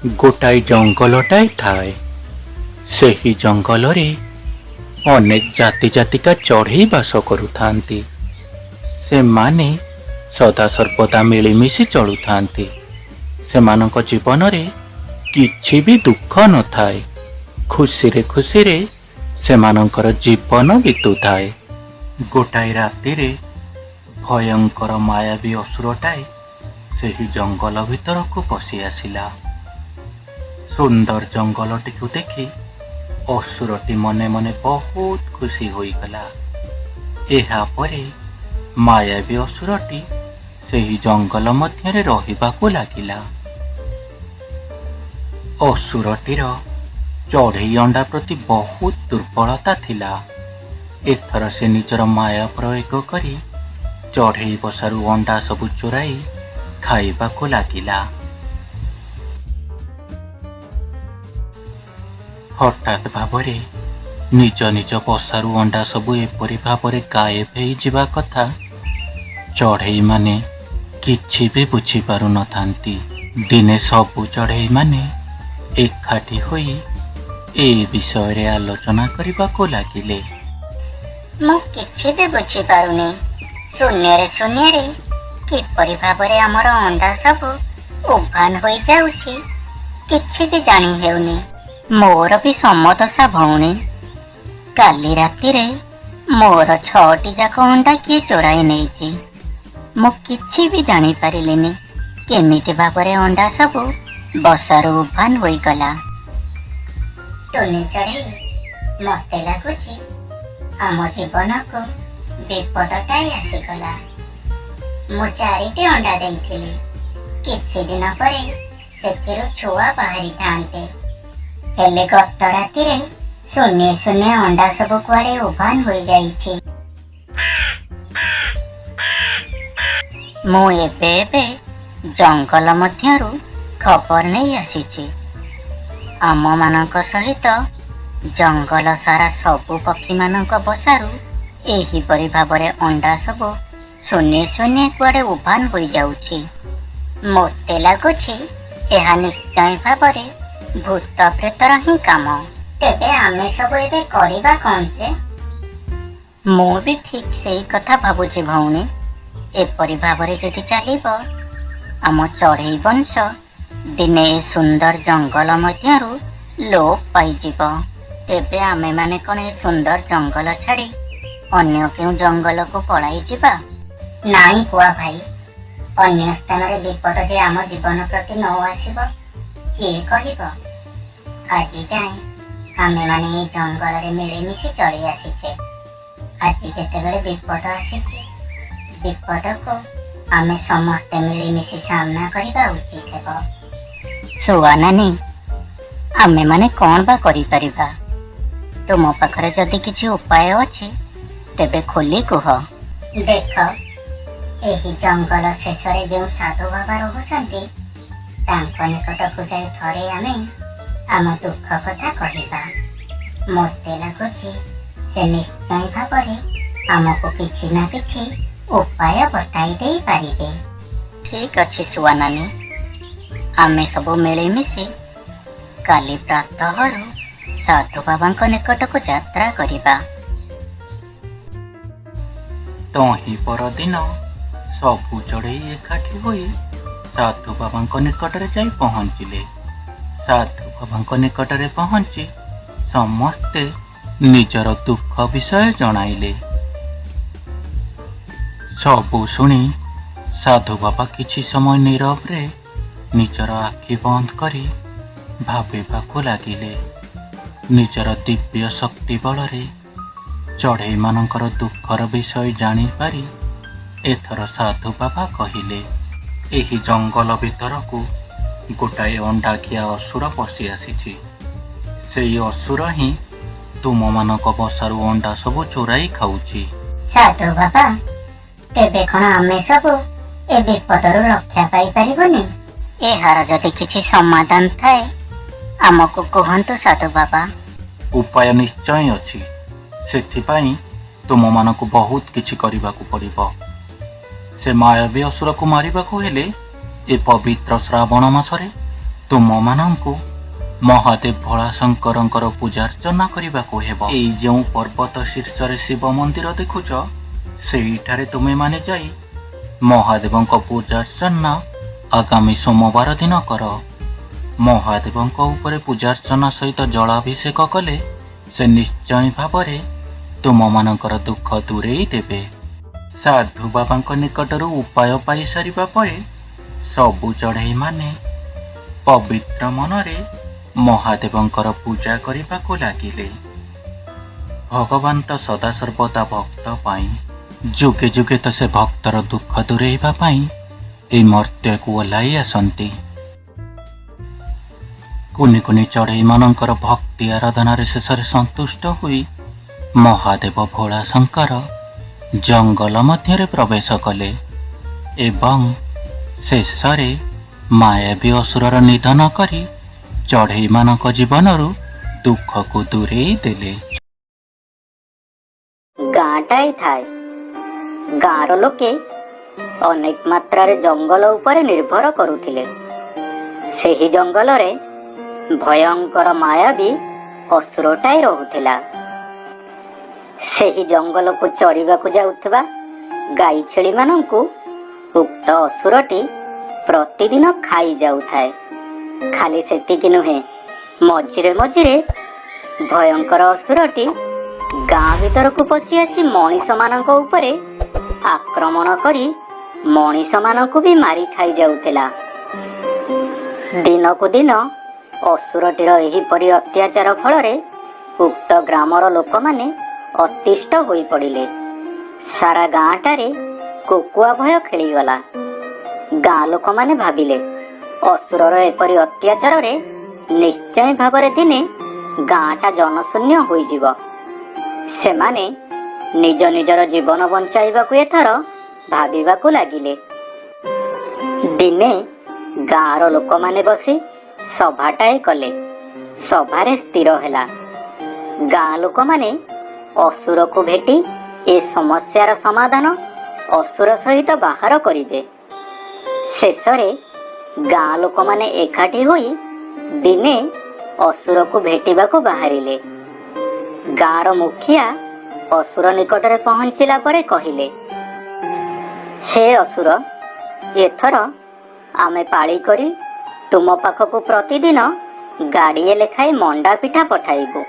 ଗୋଟାଏ ଜଙ୍ଗଲଟାଏ ଥାଏ। ସେହି ଜଙ୍ଗଲରେ ଅନେକ ଜାତି ଜାତିକା ଚଢ଼େଇ ବାସ କରୁଥାନ୍ତି। ସେମାନେ ସଦାସର୍ବଦା ମିଳିମିଶି ଚଳୁଥାନ୍ତି। ସେମାନଙ୍କ ଜୀବନରେ କିଛି ବି ଦୁଃଖ ନଥାଏ। ଖୁସିରେ ଖୁସିରେ ସେମାନଙ୍କର ଜୀବନ ବିତୁଥାଏ। ଗୋଟାଏ ରାତିରେ ଭୟଙ୍କର ମାୟାବୀ ଅସୁରଟାଏ ସେହି ଜଙ୍ଗଲ ଭିତରକୁ ପଶି ଆସିଲା। ସୁନ୍ଦର ଜଙ୍ଗଲଟିକୁ ଦେଖି ଅସୁରଟି ମନେ ମନେ ବହୁତ ଖୁସି ହୋଇଗଲା। ଏହାପରେ ମାୟାବୀ ଅସୁରଟି ସେହି ଜଙ୍ଗଲ ମଧ୍ୟରେ ରହିବାକୁ ଲାଗିଲା। ଅସୁରଟିର ଚଢ଼େଇ ଅଣ୍ଡା ପ୍ରତି ବହୁତ ଦୁର୍ବଳତା ଥିଲା। ଏଥର ସେ ନିଜର ମାୟା ପ୍ରୟୋଗ କରି ଚଢ଼େଇ ବସାରୁ ଅଣ୍ଡା ସବୁ ଚୋରାଇ ଖାଇବାକୁ ଲାଗିଲା। ହଠାତ୍ ଭାବରେ ନିଜ ନିଜ ବସାରୁ ଅଣ୍ଡା ସବୁ ଏପରି ଭାବରେ ଗାଏବ ହେଇଯିବା କଥା ଚଢ଼େଇମାନେ କିଛି ବି ବୁଝିପାରୁନଥାନ୍ତି। ଦିନେ ସବୁ ଚଢ଼େଇମାନେ ଏକାଠି ହୋଇ ଏ ବିଷୟରେ ଆଲୋଚନା କରିବାକୁ ଲାଗିଲେ। ମୁଁ କିଛି ବି ବୁଝିପାରୁନି, ଶୂନ୍ୟରେ ଶୂନ୍ୟରେ କିପରି ଭାବରେ ଆମର ଅଣ୍ଡା ସବୁ ଉଭାନ ହୋଇଯାଉଛି, କିଛି ବି ଜାଣି ହେଉନି। ମୋର ବି ସମଦଶା ଭଉଣୀ। କାଲି ରାତିରେ ମୋର 6ଟି ଯାକ ଅଣ୍ଡା କିଏ ଚୋରାଇ ନେଇଛି। ମୁଁ କିଛି ବି ଜାଣିପାରିଲିନି କେମିତି ଭାବରେ ଅଣ୍ଡା ସବୁ ବସାରୁ ଉଭାନ ହୋଇଗଲା। ଟୁନି ଚଢ଼େଇ, ମତେ ଲାଗୁଛି ଆମ ଜୀବନକୁ ବିପଦଟାଏ ଆସିଗଲା। ମୁଁ 4ଟି ଅଣ୍ଡା ଦେଇଥିଲି, କିଛି ଦିନ ପରେ ସେଥିରୁ ଛୁଆ ବାହାରିଥାନ୍ତେ। ହେଲେ ଗତ ରାତିରେ ଶୂନ୍ୟ ଶୂନ୍ୟ ଅଣ୍ଡା ସବୁ କୁଆଡ଼େ ଉଭାନ ହୋଇଯାଇଛି। ମୁଁ ଏବେ ଏବେ ଜଙ୍ଗଲ ମଧ୍ୟରୁ ଖବର ନେଇ ଆସିଛି। ଆମମାନଙ୍କ ସହିତ ଜଙ୍ଗଲ ସାରା ସବୁ ପକ୍ଷୀମାନଙ୍କ ବସାରୁ ଏହିପରି ଭାବରେ ଅଣ୍ଡା ସବୁ ଶୂନ୍ୟ ଶୂନ୍ୟ କୁଆଡ଼େ ଉଭାନ ହୋଇଯାଉଛି। ମୋତେ ଲାଗୁଛି ଏହା ନିଶ୍ଚୟ ଭାବରେ ଭୂତ ପ୍ରେତର ହିଁ କାମ। ତେବେ ଆମେ ସବୁ ଏବେ କରିବା କ'ଣ ଯେ? ମୁଁ ବି ଠିକ୍ ସେଇ କଥା ଭାବୁଛି ଭଉଣୀ। ଏପରି ଭାବରେ ଯଦି ଚାଲିବ, ଆମ ଚଢ଼େଇ ବଂଶ ଦିନେ ଏ ସୁନ୍ଦର ଜଙ୍ଗଲ ମଧ୍ୟରୁ ଲୋପ ପାଇଯିବ। ତେବେ ଆମେମାନେ କ'ଣ ଏ ସୁନ୍ଦର ଜଙ୍ଗଲ ଛାଡ଼ି ଅନ୍ୟ କେଉଁ ଜଙ୍ଗଲକୁ ପଳାଇ ଯିବା? ନାଇଁ କୁଆ ଭାଇ, ଅନ୍ୟ ସ୍ଥାନରେ ବିପଦ ଯେ ଆମ ଜୀବନ ପ୍ରତି ନ ଆସିବ କିଏ କହିବ? ଆଜି ଯାଏଁ ଆମେମାନେ ଏଇ ଜଙ୍ଗଲରେ ମିଳିମିଶି ଚଳି ଆସିଛେ। ଆଜି ଯେତେବେଳେ ବିପଦ ଆସିଛି, ବିପଦକୁ ଆମେ ସମସ୍ତେ ମିଳିମିଶି ସାମ୍ନା କରିବା ଉଚିତ ହେବ। ଶୁଆ ନାନୀ, ଆମେମାନେ କ'ଣ ବା କରିପାରିବା? ତୁମ ପାଖରେ ଯଦି କିଛି ଉପାୟ ଅଛି ତେବେ ଖୋଲି କୁହ। ଦେଖ, ଏହି ଜଙ୍ଗଲ ଶେଷରେ ଯେଉଁ ସାଧୁ ବାବା ରହୁଛନ୍ତି, ତାଙ୍କ ନିକଟକୁ ଯାଇ ଥରେ ଆମେ ଆମ ଦୁଃଖ କଥା କହିବା। ମୋତେ ଲାଗୁଛି ସେ ନିଶ୍ଚୟ ଭାବରେ ଆମକୁ କିଛି ନା କିଛି ଉପାୟ ବତାଇ ଦେଇପାରିବେ। ଠିକ୍ ଅଛି ଶୁଆ ନାନୀ, ଆମେ ସବୁ ମିଳିମିଶି କାଲି ପ୍ରାତଃରୁ ସାଧୁ ବାବାଙ୍କ ନିକଟକୁ ଯାତ୍ରା କରିବା। ତହିଁ ପରଦିନ ସବୁ ଚଢ଼େଇ ଏକାଠି ହୋଇ ସାଧୁ ବାବାଙ୍କ ନିକଟରେ ଯାଇ ପହଞ୍ଚିଲେ। ସାଧୁ ବାବାଙ୍କ ନିକଟରେ ପହଞ୍ଚି ସମସ୍ତେ ନିଜର ଦୁଃଖ ବିଷୟ ଜଣାଇଲେ। ସବୁ ଶୁଣି ସାଧୁ ବାବା କିଛି ସମୟ ନୀରବରେ ନିଜର ଆଖି ବନ୍ଦ କରି ଭାବିବାକୁ ଲାଗିଲେ। ନିଜର ଦିବ୍ୟ ଶକ୍ତି ବଳରେ ଚଢ଼େଇମାନଙ୍କର ଦୁଃଖର ବିଷୟ ଜାଣିପାରି ଏଥର ସାଧୁ ବାବା କହିଲେ, ଏହି ଜଙ୍ଗଲ ଭିତରକୁ ଗୋଟାଏ ଅଣ୍ଡାଖିଆ ଅସୁର ପଶି ଆସିଛି। ସେଇ ଅସୁର ହିଁ ତୁମମାନଙ୍କ ବସାରୁ ଅଣ୍ଡା ସବୁ ଚୋରାଇ ଖାଉଛି। ସାଧୁ ବାବା, ତେବେ କ'ଣ ଆମେ ସବୁ ଏ ବିପଦରୁ ରକ୍ଷା ପାଇପାରିବୁନି? ଏହାର ଯଦି କିଛି ସମାଧାନ ଥାଏ ଆମକୁ କୁହନ୍ତୁ ସାଧୁ ବାବା। ଉପାୟ ନିଶ୍ଚୟ ଅଛି। ସେଥିପାଇଁ ତୁମମାନଙ୍କୁ ବହୁତ କିଛି କରିବାକୁ ପଡ଼ିବ। ସେ ମାୟାବୀ ଅସୁରକୁ ମାରିବାକୁ ହେଲେ ଏ ପବିତ୍ର ଶ୍ରାବଣ ମାସରେ ତୁମମାନଙ୍କୁ ମହାଦେବ ଭୋଳାଶଙ୍କରଙ୍କର ପୂଜାର୍ଚ୍ଚନା କରିବାକୁ ହେବ। ଏଇ ଯେଉଁ ପର୍ବତ ଶୀର୍ଷରେ ଶିବ ମନ୍ଦିର ଦେଖୁଛ, ସେଇଠାରେ ତୁମେମାନେ ଯାଇ ମହାଦେବଙ୍କ ପୂଜାର୍ଚ୍ଚନା ଆଗାମୀ ସୋମବାର ଦିନ କର। ମହାଦେବଙ୍କ ଉପରେ ପୂଜାର୍ଚ୍ଚନା ସହିତ ଜଳାଭିଷେକ କଲେ ସେ ନିଶ୍ଚୟ ଭାବରେ ତୁମମାନଙ୍କର ଦୁଃଖ ଦୂରେଇ ଦେବେ। ସାଧୁ ବାବାଙ୍କ ନିକଟରୁ ଉପାୟ ପାଇସାରିବା ପରେ ସବୁ ଚଢ଼େଇମାନେ ପବିତ୍ର ମନରେ ମହାଦେବଙ୍କର ପୂଜା କରିବାକୁ ଲାଗିଲେ। ଭଗବାନ ତ ସଦାସର୍ବଦା ଭକ୍ତ ପାଇଁ, ଯୁଗେ ଯୁଗେ ତ ସେ ଭକ୍ତର ଦୁଃଖ ଦୂରେଇବା ପାଇଁ ଏଇ ମର୍ତ୍ତ୍ୟକୁ ଓହ୍ଲାଇ ଆସନ୍ତି। କୁନି କୁନି ଚଢ଼େଇମାନଙ୍କର ଭକ୍ତି ଆରାଧନାରେ ଶେଷରେ ସନ୍ତୁଷ୍ଟ ହୋଇ ମହାଦେବ ଭୋଳାଶଙ୍କର ଜଙ୍ଗଲ ମଧ୍ୟରେ ପ୍ରବେଶ କଲେ ଏବଂ ଶେଷରେ ମାୟାବୀ ଅସୁରର ନିଧନ କରି ଚଢ଼େଇମାନଙ୍କ ଜୀବନରୁ ଦୁଃଖକୁ ଦୂରେଇ ଦେଲେ। ଗାଁଟାଏ ଥାଏ। ଗାଁର ଲୋକେ ଅନେକ ମାତ୍ରାରେ ଜଙ୍ଗଲ ଉପରେ ନିର୍ଭର କରୁଥିଲେ। ସେହି ଜଙ୍ଗଲରେ ଭୟଙ୍କର ମାୟାବୀ ଅସୁରଟାଏ ରହୁଥିଲା। ସେହି ଜଙ୍ଗଲକୁ ଚରିବାକୁ ଯାଉଥିବା ଗାଈ ଛେଳିମାନଙ୍କୁ ଉକ୍ତ ଅସୁରଟି ପ୍ରତିଦିନ ଖାଇ ଯାଉଥାଏ। ଖାଲି ସେତିକି ନୁହେଁ, ମଝିରେ ମଝିରେ ଭୟଙ୍କର ଅସୁରଟି ଗାଁ ଭିତରକୁ ପଶି ଆସି ମଣିଷମାନଙ୍କ ଉପରେ ଆକ୍ରମଣ କରି ମଣିଷମାନଙ୍କୁ ବି ମାରି ଖାଇ ଯାଉଥିଲା। ଦିନକୁ ଦିନ ଅସୁରଟିର ଏହିପରି ଅତ୍ୟାଚାର ଫଳରେ ଉକ୍ତ ଗ୍ରାମର ଲୋକମାନେ ଅତିଷ୍ଠ ହୋଇପଡ଼ିଲେ। ସାରା ଗାଁଟାରେ କୋକୁଆ ଭୟ ଖେଳିଗଲା। ଗାଁ ଲୋକମାନେ ଭାବିଲେ, ଅସୁରର ଏପରି ଅତ୍ୟାଚାରରେ ନିଶ୍ଚୟ ଭାବରେ ଦିନେ ଗାଁଟା ଜନଶୂନ୍ୟ ହୋଇଯିବ। ସେମାନେ ନିଜ ନିଜର ଜୀବନ ବଞ୍ଚାଇବାକୁ ଏଥର ଭାବିବାକୁ ଲାଗିଲେ। ଦିନେ ଗାଁର ଲୋକମାନେ ବସି ସଭାଟାଏ କଲେ। ସଭାରେ ସ୍ଥିର ହେଲା, ଗାଁ ଲୋକମାନେ ଅସୁରକୁ ଭେଟି ଏ ସମସ୍ୟାର ସମାଧାନ ଅସୁର ସହିତ ବାହାର କରିବେ। ଶେଷରେ ଗାଁ ଲୋକମାନେ ଏକାଠି ହୋଇ ଦିନେ ଅସୁରକୁ ଭେଟିବାକୁ ବାହାରିଲେ। ଗାଁର ମୁଖିଆ ଅସୁର ନିକଟରେ ପହଞ୍ଚିଲା ପରେ କହିଲେ, ହେ ଅସୁର, ଏଥର ଆମେ ପାଳି କରି ତୁମ ପାଖକୁ ପ୍ରତିଦିନ ଗାଡ଼ିଏ ଲେଖାଏଁ ମଣ୍ଡା ପିଠା ପଠାଇବୁ।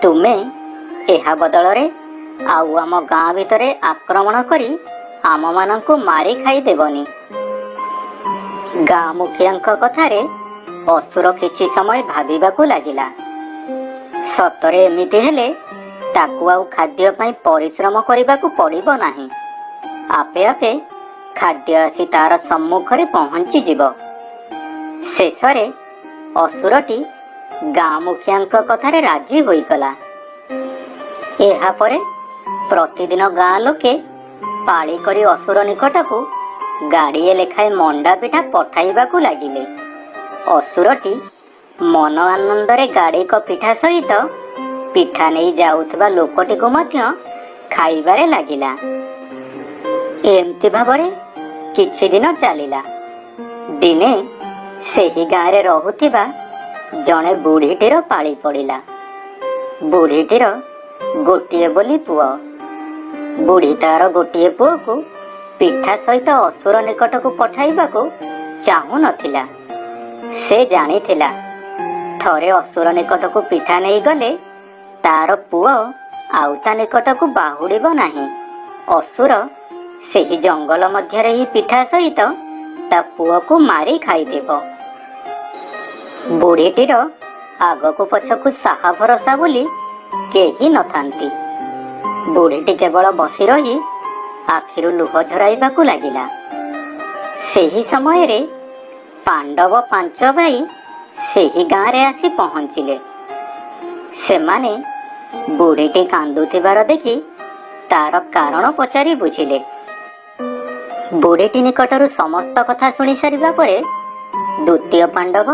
ତୁମେ ଏହା ବଦଳରେ ଆଉ ଆମ ଗାଁ ଭିତରେ ଆକ୍ରମଣ କରି ଆମମାନଙ୍କୁ ମାରି ଖାଇଦେବନି। ଗାଁ ମୁଖିଆଙ୍କ କଥାରେ ଅସୁର କିଛି ସମୟ ଭାବିବାକୁ ଲାଗିଲା। ସତରେ ଏମିତି ହେଲେ ତାକୁ ଆଉ ଖାଦ୍ୟ ପାଇଁ ପରିଶ୍ରମ କରିବାକୁ ପଡ଼ିବ ନାହିଁ। ଆପେ ଆପେ ଖାଦ୍ୟ ଆସି ତାର ସମ୍ମୁଖରେ ପହଞ୍ଚିଯିବ। ଶେଷରେ ଅସୁରଟି ଗାଁ ମୁଖିଆଙ୍କ କଥାରେ ରାଜି ହୋଇଗଲା। ଏହାପରେ ପ୍ରତିଦିନ ଗାଁ ଲୋକେ ପାଳି କରି ଅସୁର ନିକଟକୁ ଗାଡ଼ିଏ ଲେଖାଏଁ ମଣ୍ଡା ପିଠା ପଠାଇବାକୁ ଲାଗିଲେ। ଅସୁରଟି ମନ ଆନନ୍ଦରେ ଗାଡ଼ିକ ପିଠା ସହିତ ପିଠା ନେଇ ଯାଉଥିବା ଲୋକଟିକୁ ମଧ୍ୟ ଖାଇବାରେ ଲାଗିଲା। ଏମିତି ଭାବରେ କିଛି ଦିନ ଚାଲିଲା। ଦିନେ ସେହି ଗାଁରେ ରହୁଥିବା ଜଣେ ବୁଢ଼ୀଟିର ପାଳି ପଡ଼ିଲା। ବୁଢ଼ୀଟିର ଗୋଟିଏ ବୋଲି ପୁଅ। ବୁଢ଼ୀ ତାର ଗୋଟିଏ ପୁଅକୁ ପିଠା ସହିତ ଅସୁର ନିକଟକୁ ପଠାଇବାକୁ ଚାହୁଁନଥିଲା। ସେ ଜାଣିଥିଲା, ଥରେ ଅସୁର ନିକଟକୁ ପିଠା ନେଇଗଲେ ତାର ପୁଅ ଆଉ ତା ନିକଟକୁ ବାହୁଡ଼ିବ ନାହିଁ। ଅସୁର ସେହି ଜଙ୍ଗଲ ମଧ୍ୟରେ ଏହି ପିଠା ସହିତ ତା ପୁଅକୁ ମାରି ଖାଇଦେବ। ବୁଢ଼ୀଟିର ଆଗକୁ ପଛକୁ ସାହା ଭରସା ବୋଲି କେହି ନଥାନ୍ତି। ବୁଢ଼ୀଟି କେବଳ ବସି ରହି ଆଖିରୁ ଲୁହ ଝରାଇବାକୁ ଲାଗିଲା। ସେହି ସମୟରେ ପାଣ୍ଡବ ପାଞ୍ଚ ଭାଇ ସେହି ଗାଁରେ ଆସି ପହଞ୍ଚିଲେ। ସେମାନେ ବୁଢ଼ୀଟି କାନ୍ଦୁଥିବାର ଦେଖି ତାର କାରଣ ପଚାରି ବୁଝିଲେ। ବୁଢ଼ୀଟି ନିକଟରୁ ସମସ୍ତ କଥା ଶୁଣି ସାରିବା ପରେ ଦ୍ୱିତୀୟ ପାଣ୍ଡବ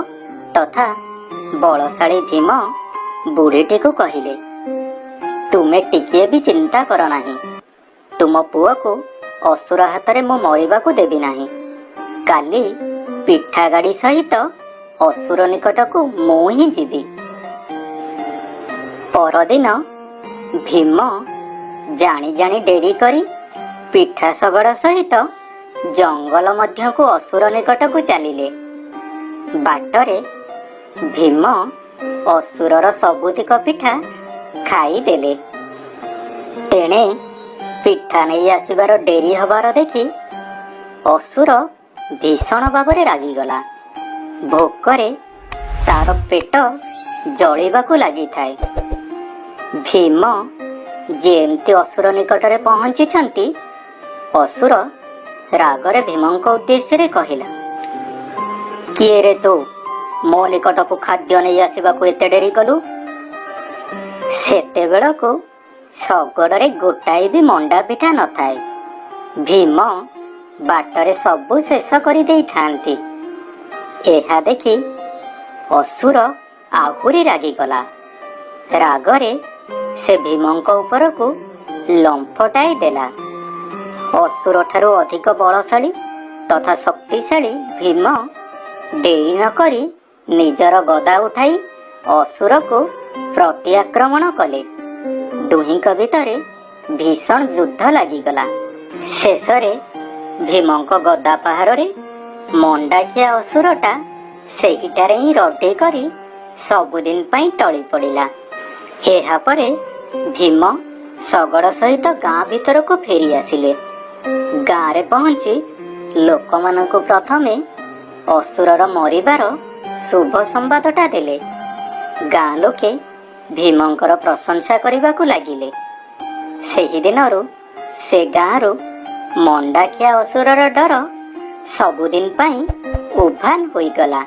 ତଥା ବଳଶାଳୀ ଭୀମ ବୁଢ଼ୀଟିକୁ କହିଲେ, ତୁମେ ଟିକିଏ ବି ଚିନ୍ତା କର ନାହିଁ। ତୁମ ପୁଅକୁ ଅସୁର ହାତରେ ମୁଁ ମରିବାକୁ ଦେବି ନାହିଁ। କାଲି ପିଠା ଗାଡ଼ି ସହିତ ଅସୁର ନିକଟକୁ ମୁଁ ହିଁ ଯିବି। ପରଦିନ ଭୀମ ଜାଣି ଜାଣି ଡେରି କରି ପିଠା ଶଗଡ଼ ସହିତ ଜଙ୍ଗଲ ମଧ୍ୟକୁ ଅସୁର ନିକଟକୁ ଚାଲିଲେ। ବାଟରେ ଭୀମ ଅସୁରର ସବୁତିକ ପିଠା ଖାଇଦେଲେ। ତେଣେ ପିଠା ନେଇ ଆସିବାର ଡେରି ହବାର ଦେଖି ଅସୁର ଭୀଷଣ ଭାବରେ ରାଗିଗଲା। ଭୋକରେ ତାର ପେଟ ଜଳିବାକୁ ଲାଗିଥାଏ। ଭୀମ ଯେମିତି ଅସୁର ନିକଟରେ ପହଞ୍ଚିଛନ୍ତି, ଅସୁର ରାଗରେ ଭୀମଙ୍କ ଉଦ୍ଦେଶ୍ୟରେ କହିଲା, କିଏ ରେ ତୁ? ମୋ ନିକଟକୁ ଖାଦ୍ୟ ନେଇ ଆସିବାକୁ ଏତେ ଡେରି କଲୁ? ସେତେବେଳକୁ ଶଗଡ଼ରେ ଗୋଟାଏ ବି ମଣ୍ଡା ପିଠା ନଥାଏ। ଭୀମ ବାଟରେ ସବୁ ଶେଷ କରିଦେଇଥାନ୍ତି। ଏହା ଦେଖି ଅସୁର ଆହୁରି ରାଗିଗଲା। ରାଗରେ ସେ ଭୀମଙ୍କ ଉପରକୁ ଲମ୍ଫଟାଏ ଦେଲା। ଅସୁର ଠାରୁ ଅଧିକ ବଳଶାଳୀ ତଥା ଶକ୍ତିଶାଳୀ ଭୀମ ଡେରି ନ କରି ନିଜର ଗଦା ଉଠାଇ ଅସୁରକୁ ପ୍ରତି ଆକ୍ରମଣ କଲେ। ଦୁହିଁଙ୍କ ଭିତରେ ଭୀଷଣ ଯୁଦ୍ଧ ଲାଗିଗଲା। ଶେଷରେ ଭୀମଙ୍କ ଗଦା ପାହାରରେ ମଣ୍ଡାଖିଆ ଅସୁରଟା ସେହିଠାରେ ହିଁ ରଡି କରି ସବୁଦିନ ପାଇଁ ଟଳି ପଡ଼ିଲା। ଏହାପରେ ଭୀମ ଶଗଡ଼ ସହିତ ଗାଁ ଭିତରକୁ ଫେରି ଆସିଲେ। ଗାଁରେ ପହଞ୍ଚି ଲୋକମାନଙ୍କୁ ପ୍ରଥମେ ଅସୁରର ମରିବାର ଶୁଭ ସମ୍ବାଦଟା ଦେଲେ। ଗାଁ ଲୋକେ ଭୀମଙ୍କର ପ୍ରଶଂସା କରିବାକୁ ଲାଗିଲେ। ସେହିଦିନରୁ ସେ ଗାଁରୁ ମଣ୍ଡାଖିଆ ଅସୁରର ଡର ସବୁଦିନ ପାଇଁ ଉଭାନ ହୋଇଗଲା।